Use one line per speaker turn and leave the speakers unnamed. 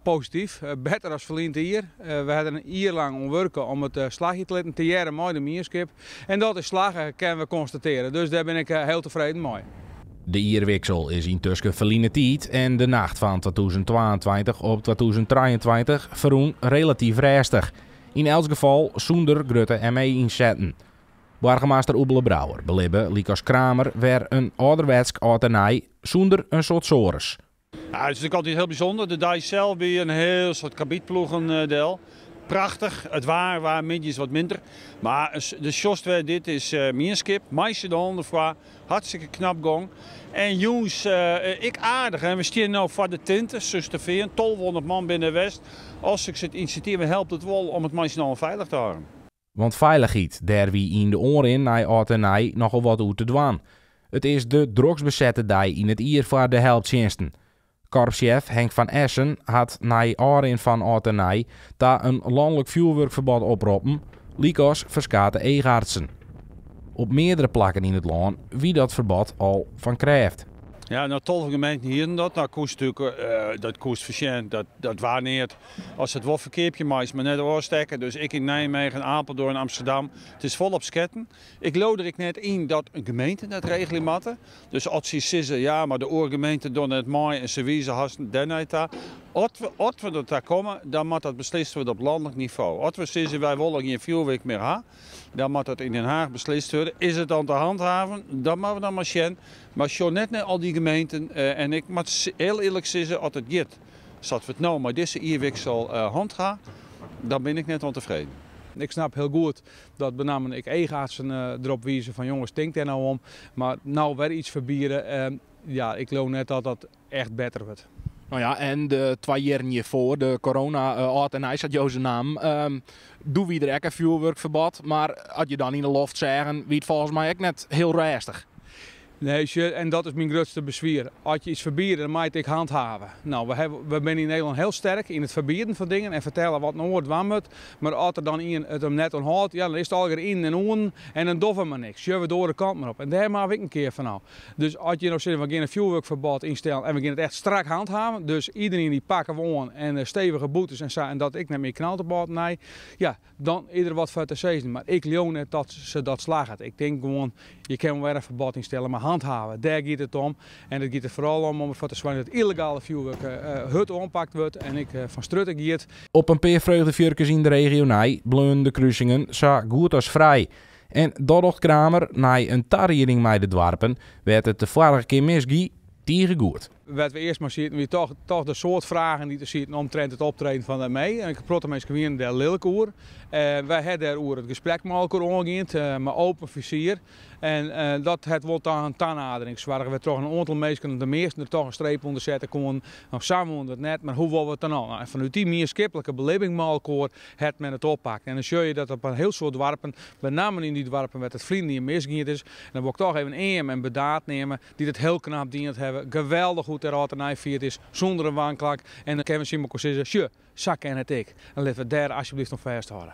Posityf, better as ferline jier. We ha der in jier lang oan wurke om it slagje te litten, tegearre mei de mienskip. En dat is slagge, kinne we konstatearje. Dus dêr bin ik hiel tefreden mei.
De jierwiksel is yntusken ferline tiid en de nacht fan 2022 op 2023 ferrûn relatyf rêstich. Yn elts gefal sûnder grutte ME-ynsetten. Boargemaster Oebele Brouwer belibbe, lykas Kramer, wer in âlderwetsk âld en nij sûnder in soad sores.
Ja, it is natuerlik altyd hiel bysûnder. De dei sels wie in hiel soad karbidploegen del. Prachtich. It waar waard middeis wat minder. Mar do sjochst wer, dit is mienskip. Meitsje de hannen derfoar. Hartstikke knap gong. En jûns ek aardich. En we stean no foar de tinte, Surhústerfean. 1200 man binne der west. As ik it inisjatyf helpt it wol om it mei syn allen feilich te hâlden.
Want feilichheid, dêr wie yn de oanrin nei âld en nij nochal wat oer te dwaan. It is de drokst besette dei yn it jier foar de helptsjinsten. Korpssjef Henk van Essen hat nei ôfrin fan âld en nij ta in lanlik fjoerwurkferbod oproppen, lykas ferskate eachartsen. Op meardere plakken yn it lân wie dat ferbod al fan krêft.
Ja, no 12 gemeenten hienen dat. No koest natuerlik, dat koest fersjen, dat, dat waar neat. As it wol ferkeapje meist, mar net ôfstekke. Dus ek yn Nijmegen, Apeldoorn, Amsterdam. It is folop sketten. Ik leau der ek net yn dat in gemeente dat regelje moatte. Dus as sy sizze, ja, mar de oare gemeente docht net mei en se wize hast dêrnei ta. As we, as we der ta komme, dan moat dat beslist wurde op lanlik nivo. As we sizze, wy wolle gjin fjoerwurk mear ha, dan moat dat yn Den Haag beslist wurde. Is it dan te handhaven? Dat moatte we dan mar sjen. Mar sjoch net nei al dy gemeenten. En ik moat hiel earlik sizze, as it giet sa't we it no mei dizze jierwiksel handha, dan bin ik net ûntefreden.
Ik snap hiel goed dat benammen ek eachartsen derop wize fan jonges, tink dêr no om. Mar no wer iets ferbiede, ja, ik leau net dat dat echt better wurdt.
No ja, en de twa jierren hjirfoar, de corona âld en nij, sa't jo se namen, doe wie der ek in fjoerwurkferbod. Mar as je dan yn de loft seagen, wie it folgens my ek net hiel rêstich.
Nee, sjoch, en dat is myn grutste beswier. As je iets ferbiede, dan mei it ek handhave. No, we hawwe, we binne yn Nederlân hiel sterk yn it ferbieden fan dingen en fertelle wat in oar dwaan moat. Mar as der dan ien it him net oan hâldt, ja, dan is it allegear yn en oan en dan dogge we mar niks. Sjogge we de oare kant mar op. En dêr moatte we ek in kear fan ôf. Dus as je no sizze, we gean in fjoerwurkferbod ynstellen en we gean it echt strak handhaven, dus iedereen dy pakke we oan en stevige boetes en sa en dat ek net mear knalt op âld en nij, ja, dan is der wat foar te sizzen. Mar ik leau net dat se dat slagget. Ik tink gewoan, je kinne wol wer in ferbod ynstelle, mar handhave, dêr giet it om. En it giet der foaral om om derfoar te soargjen dat yllegale fjoerwurk hurd oanpakt wurdt en ek fan strjitte giet.
Op in pear freugdefjurkes yn de regio nei bleaunen de krusingen sa goed as frij. En dat docht Kramer nei in tarieding mei de doarpen, wêr't it de foarige kear misgie, tige goed.
Wêr't we earst mei sieten wie toch, toch de soad fragen dy't der sieten omtrint it optreden fan de ME. En in protte minsken wienen dêr lilk oer. Wy ha dêr oer it gesprek mei elkoar oangiend, mei open fizier. En dat hat wol ta in tanadering soarge, wêrtroch in oantal minsken, de measten, der toch in streep ûnder sette koenen. No, sa woenen we it net, mar hoe wolle we it dan al? No, en fanút dy mienskiplike belibbing mei elkoar hat men it oppakt. En dan sjoch je dat op in hiel soad doarpen, benammen yn dy doarpen wêr't it ferline jier misgien is, en dan wol ik toch even Eanjum en Burdaard neame, dy't it hiel knap dien hawwe, geweldich hoe't dêr âld en nij fierd is, sûnder in wanklak. En dan kinne we tsjin elkoar sizze, sjoch, sa kin it ek. En litte we dêr asjebleaft oan fêsthâlde.